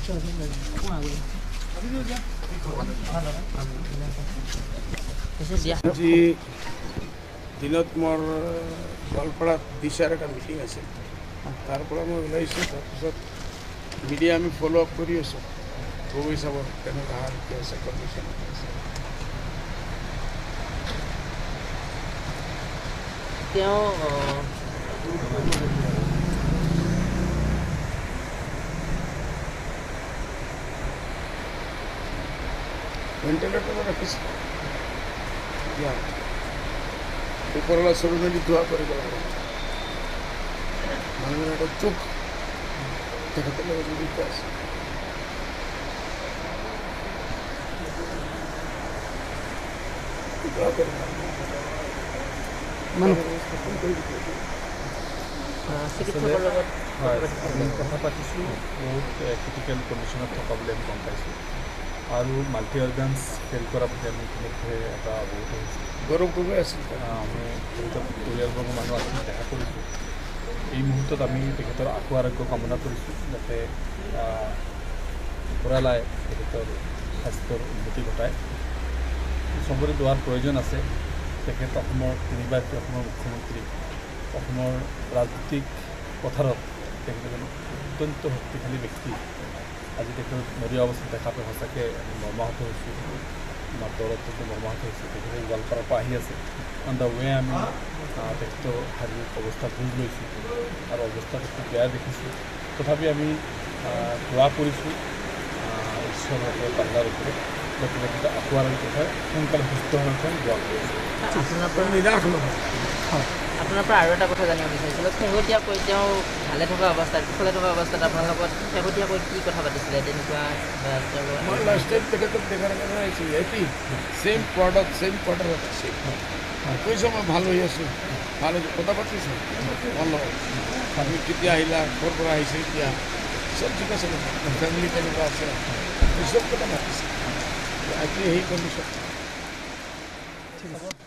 আজি দিনত মোৰ গোৱালপাৰাত দিশাৰ এটা মিটিং আছিল, তাৰ পৰা মই ওলাইছোঁ। তাৰপিছত মিডিয়া আমি ফ'ল' আপ কৰি আছোঁ, গগৈ চাবৰ কেনেকুৱা হাল কি আছে, কণ্ডিশ্যন আছে। তেওঁ ভেণ্টিলেটৰত ৰাখিছে, এতিয়া ওপৰলৈ চবে মিলি দোৱা কৰিব লাগে। মানুহৰ এটা চোখ তেখেতৰ লগত জড়িত আছে। দোৱা কৰিব মানে চিকিৎসকৰ লগত হয় আমি কথা পাতিছোঁ, বহুত ক্ৰিটিকেল কণ্ডিশ্যনত থকা বুলি আমি গম পাইছোঁ আৰু মাল্টি অৰ্গানছ ফেইল কৰা বুলি আমি ইতিমধ্যে এটা অৱগত হৈছোঁ। গৌৰৱ গগৈ আছিল, আমি তেখেতৰ পৰিয়ালবৰ্গৰ মানুহ আছিল, দেখা কৰিছোঁ। এই মুহূৰ্তত আমি তেখেতৰ আশু আৰোগ্য কামনা কৰিছোঁ, যাতে ওপৰালাই তেখেতৰ স্বাস্থ্যৰ উন্নতি ঘটায়। চবৰে দোৱাৰ প্ৰয়োজন আছে। তেখেত অসমৰ তিনিবাৰকৈ অসমৰ মুখ্যমন্ত্ৰী, অসমৰ ৰাজনৈতিক পথাৰত তেখেত এজন অত্যন্ত শক্তিশালী ব্যক্তি। আজি তেখেত মৰিয়া অৱস্থাত দেখা পাই সঁচাকৈ আমি মৰ্মাহত হৈছোঁ, আমাৰ দল অত্যন্ত মৰ্মাহত হৈছোঁ। তেখেতে গোৱালপাৰাৰ পৰা আহি আছে, অন the ৱে আমি তেখেতৰ শাৰীৰিক অৱস্থা বুজ লৈছোঁ আৰু অৱস্থাটো খুব বেয়া দেখিছোঁ। তথাপি আমি দোৱা কৰিছোঁ ঈশ্বৰৰ ওপৰত, আল্লাহৰ ওপৰত, যাতে তেখেতে আশু আৰোগ্য হয়, সোনকালে সুস্থ হৈ উঠে, দোৱা কৰিছোঁ। আপোনাৰ পৰা নিৰাশ নহয়। আপোনাৰ পৰা আৰু এটা কথা জানিব বিচাৰিছিলোঁ, শেহতীয়াকৈ তেওঁ ভালে থকা অৱস্থাত, কুশলে থকা অৱস্থাত আপোনাৰ লগত শেহতীয়াকৈ কি কথা পাতিছিলে তেনেকুৱা? মই লাষ্ট টাইম তেখেতক দেখাৰ কাৰণে আহিছোঁ, এটি ছেইম প্ৰডাক্ট ছেইম কোৱাৰ্টাৰত আছে। কৈছোঁ মই ভাল হৈ আছোঁ, ভাল হৈছোঁ, কথা পাতিছোঁ মোৰ লগত। তুমি কেতিয়া আহিলা, ক'ৰ পৰা আহিছে, এতিয়া চব ঠিক আছে, ফেমিলি কেনেকুৱা আছে, চব কথা পাতিছে। আজি সেই কণ্ডিশ্যন। ঠিক আছে।